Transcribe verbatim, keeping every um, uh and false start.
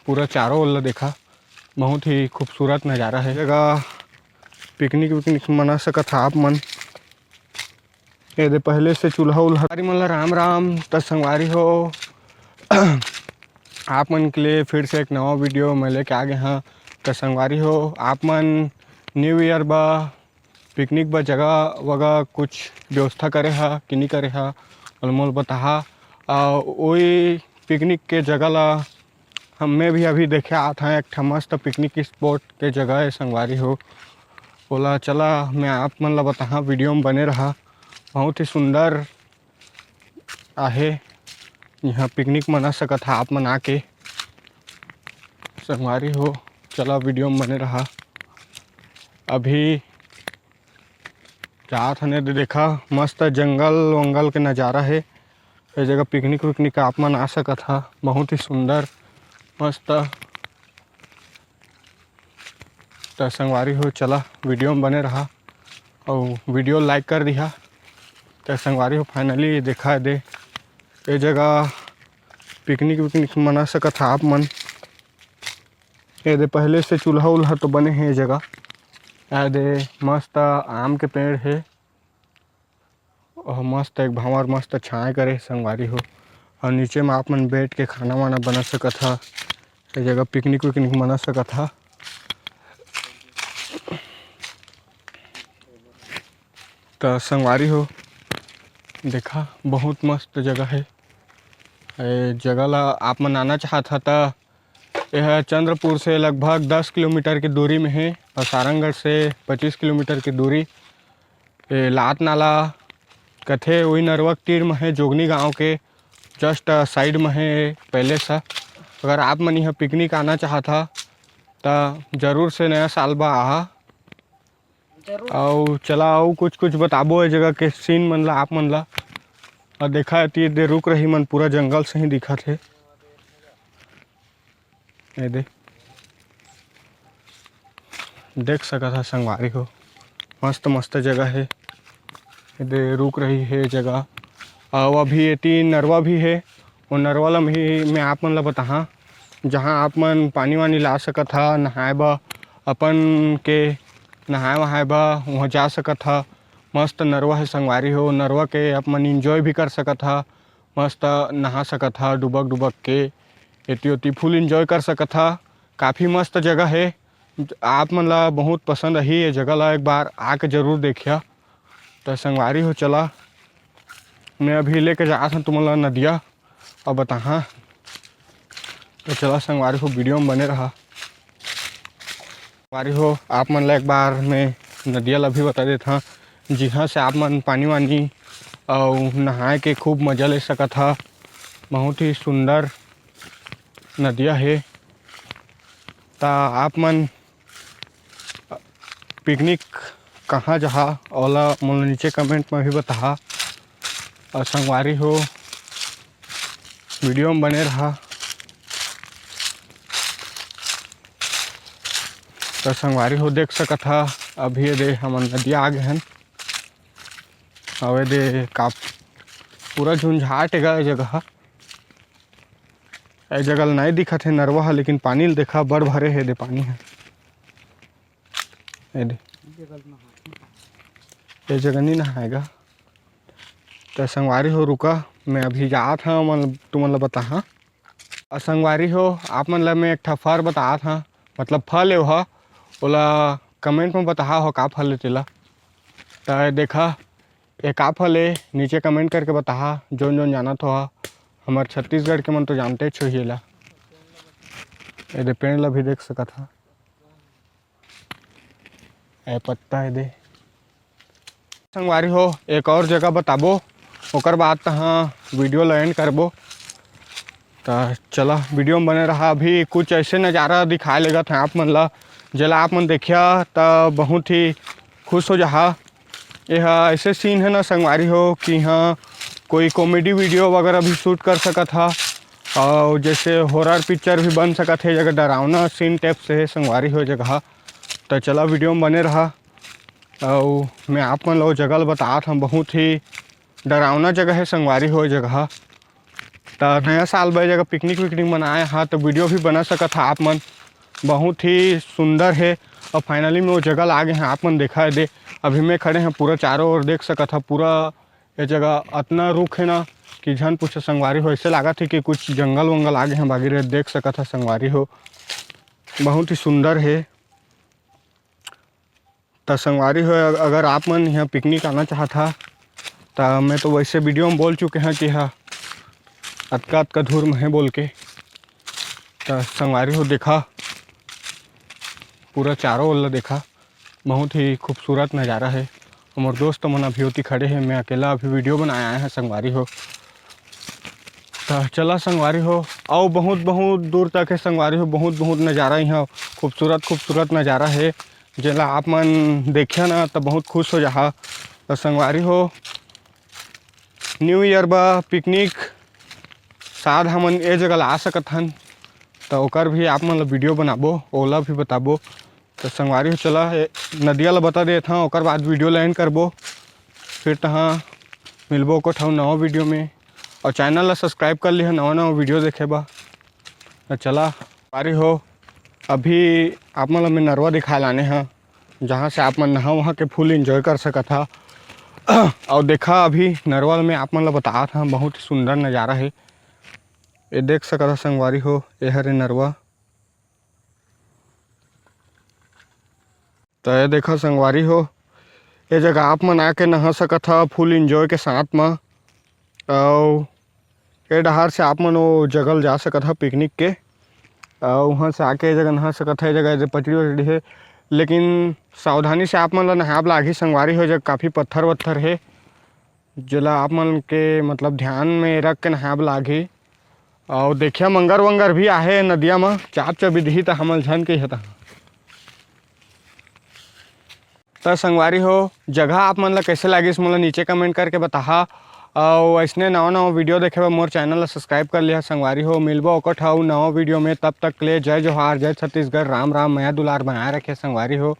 पूरा चारों ओर ला देखा, बहुत ही खूबसूरत नज़ारा है। जगह पिकनिक विकनिक मना सकत हा आप मन। ये दे पहले से चूल्हा उल्हा। संगवारी मन ला राम राम। त संगवारी हो, आप मन के लिए फिर से एक नवा वीडियो मैं लेके आ गए हाँ। त संगवारी हो, आप मन न्यू ईयर बा पिकनिक बर जगह वगह कुछ व्यवस्था करे हा कि नहीं करे हा, ओला मोला बताहा। आ, ओई पिकनिक के जगह ला हमें भी अभी देखे आत हा, एक ठा मस्त पिकनिक स्पॉट के जगह है संगवारी हो। ओला चला मैं आप मन ला बताहा, वीडियो में बने रहा। बहुत ही सुंदर आहे, यहाँ पिकनिक मना सकत हा आप मन आके। संगवारी हो, चला वीडियो में बने रहा। अभी जात हने दे देखा, मस्त जंगल वंगल के नज़ारा है। ये जगह पिकनिक विकनिक आप मन आ सकत हा, बहुत ही सुंदर मस्त। त संगवारी हो, चला वीडियो में बने रहा और वीडियो लाइक कर दिहा। त संगवारी हो, फाइनली देखा दे ये जगह पिकनिक विकनिक मना सकत हा आप मन। ये दे पहले से चूल्हा उल्हा तो बने हे ये जगह। ये दे मस्त आम के पेड़ हे और मस्त एक भांवर मस्त छाए करे संगवारी हो। और नीचे में आप मन बैठ के खाना वाना बना सकत हा। ये जगह पिकनिक विकनिक मना सकत हा। त संगवारी हो, देखा बहुत मस्त जगह है। ए जगह ला आप मन आना चाहत हा त यह चंद्रपुर से लगभग दस किलोमीटर की दूरी में है और सारंगढ़ से पच्चीस किलोमीटर की दूरी। ए लात नाला कथे, वही नरवा के तीर में है, जोगनी गांव के जस्ट साइड में है पैलेस है। अगर आप मन यहाँ पिकनिक आना चाहत हा त जरूर से नया साल बा आहा। जरूर। अउ चला अउ कुछ कुछ बताबो ए जगह के सीन मन ला आप मन ला। और देखा एती दे रुख रही मन पूरा जंगल से ही दिखत हे। ये दे देख सकत हा संगवारी हो, मस्त मस्त जगह हे। ये दे रुख रही हे जगह। अउ अभी एती नरवा भी हे, वो नरवा ला भी मैं आप मन ला बताहा, जहाँ आप मन पानी वानी ला सकत हा नहाए बर, अपन के नहाए वहाए बर वहाँ जा सकत हा। मस्त नरवा हे संगवारी हो, नरवा के आप मन एंजॉय भी कर सकत हा, मस्त नहा सकत हा डुबक डुबक के, एती ओती फुल एंजॉय कर सकत हा। काफ़ी मस्त जगह हे, आप मन ला बहुत पसंद आही ये जगह ला, एक बार आके जरूर देखिया। त संगवारी हो चला, मैं अभी लेके जात हूँ तुमन ला नदिया, अब बताहा। त चला संगवारी हो, वीडियो में बने रहा। संगवारी हो, आप मन ला एक बार मैं नदिया ला भी बता देत हूँ, जिहाँ से आप मन पानी वानी अउ नहाए के खूब मजा ले सकत हा। बहुत ही सुंदर नदिया हे। त आप मन पिकनिक कहाँ जहा, ओला मोला नीचे कमेंट में भी बताहा। और संगवारी हो, वीडियो में बने रहा। तो संगवारी हो, देख सकत हा, अभी ये दे हमन नदिया आ गए हन। अउ ये दे का पूरा झुंझाट हे गा ये जगह। ए जगह ल नहीं दिखत हे नरवा ह, लेकिन पानी ल देखा, बड़ भरे हे दे पानी ह। ए दे। ये जगह नहीं नहाएगा। तो संगवारी हो, रुका, मैं अभी जात हूँ, मन, तुमन ला बताहा। और संगवारी हो, आप मन ला मैं एक ठा फर बतात हूँ, मतलब फल ए हा, ओला कमेंट में बताहा हो का फल ए तेला। तो देखा, ये का फल ए, नीचे कमेंट करके बताहा, जोन जोन जानत हो हा। हमर छत्तीसगढ़ के मन तो जानते छो ही एला। ये दे पेड़ ला भी देख सकत हा, ए पत्ता ए दे। संगवारी हो, एक और जगह बताबो, ओकर बाद तहाँ वीडियो ला एंड करबो। त चला, वीडियो में बने रहा। अभी कुछ ऐसे नज़ारा दिखाए लेगत हैं आप मन ला, जेला आप मन देखिया त बहुत ही खुश हो जाहा। ये हा ऐसे सीन है ना संगवारी हो कि हाँ, कोई कॉमेडी वीडियो वगैरह भी शूट कर सकत हा, और जैसे हॉरर पिक्चर भी बन सकत है, अगर डरावना सीन टाइप से है संगवारी हो जगह। तो चला, वीडियो में बने रहा, और मैं आप मन ला वो जगह ला बतात हूँ, बहुत ही डरावना जगह है संगवारी हो जगह। त नया साल बर ए जगह पिकनिक विकनिक मनाए हा, त वीडियो भी बना सकत हा आप मन। बहुत ही सुंदर हे। और फाइनली में वो जगह ला आगे हैं, आप मन देखा दे। अभी मैं खड़े हैं, पूरा चारों ओर देख सकत हा, पूरा ये जगह अतना रुख है ना कि झन पूछो संगवारी हो, ऐसे लागत है कि कुछ जंगल वंगल आगे हैं बागी रे। देख सकत हा संगवारी हो, बहुत ही सुंदर है। त संगवारी हो, अगर आप मन यहाँ पिकनिक आना चाहत हा, त मैं तो वैसे वीडियो में बोल चुके हैं कि हाँ, अतका अतका दूर में है बोल के। त संगवारी हो, देखा, पूरा चारों ओर ला देखा, बहुत ही खूबसूरत नज़ारा है। हमर दोस्त मन अभी ओती खड़े हैं, मैं अकेला अभी वीडियो बनाए आए हैं संगवारी हो। त चला संगवारी हो, अउ बहुत बहुत दूर तक है संगवारी हो, बहुत बहुत नज़ारा यहाँ, खूबसूरत खूबसूरत नज़ारा है, जेला आप मन देखिया ना त बहुत खुश हो जाहा। त संगवारी हो, न्यू ईयर बा पिकनिक शायद हमन ए जगह ला आ सकत हन, त ओकर भी आप मन ला वीडियो बनाबो, ओला भी बताबो। त संगवारी हो, चला ए नदिया ला बता देत हन, ओकर बाद वीडियो ला एंड करबो। फिर तहाँ मिलबो ओकर ठन नवा वीडियो में, और चैनल ला सब्सक्राइब कर लिहा नवा नवा वीडियो देखे बर। त चला संगवारी हो, अभी आप मन ला मैं नरवा दिखाए लाने हा, जहाँ से आप मन नहा वहा के फुल एंजॉय कर सकत हा। और देखा, अभी नरवा में आप मन ला बतात हा, बहुत ही सुंदर नज़ारा है। ये देख सकत हा संगवारी हो, ये हरे नरवा। त ये देखा संगवारी हो, ये जगह आप मन आके नहा सकत हा फुल एंजॉय के साथ मा। अउ ए डहार से आप मन वो जगह ल जा सकत हा पिकनिक के, अउ वहाँ से आके ये जगह नहा सकत हा। ये जगह ये पचड़ी वचड़ी है, लेकिन सावधानी से आप मन ला नहाब लागही संगवारी हो, ये जगह काफ़ी पत्थर वत्थर है, जेला आप मन के मतलब ध्यान में रख के नहाब लागही। अउ देखिया, मंगर वंगर भी आहे नदिया म, चाप चबिदही त हमल झन के हे तहाँ। त संगवारी हो, जगह आप मन ला कैसे लागिस, मोला नीचे कमेंट करके बताहा। अउ ऐसने नवा नवा वीडियो देखे बर मोर चैनल ला सब्सक्राइब कर लिहा संगवारी हो। मिलबो ओकर ठन नवा वीडियो में, तब तक के लिए जय जोहार, जय छत्तीसगढ़, राम राम, मया दुलार बनाए रखे संगवारी हो।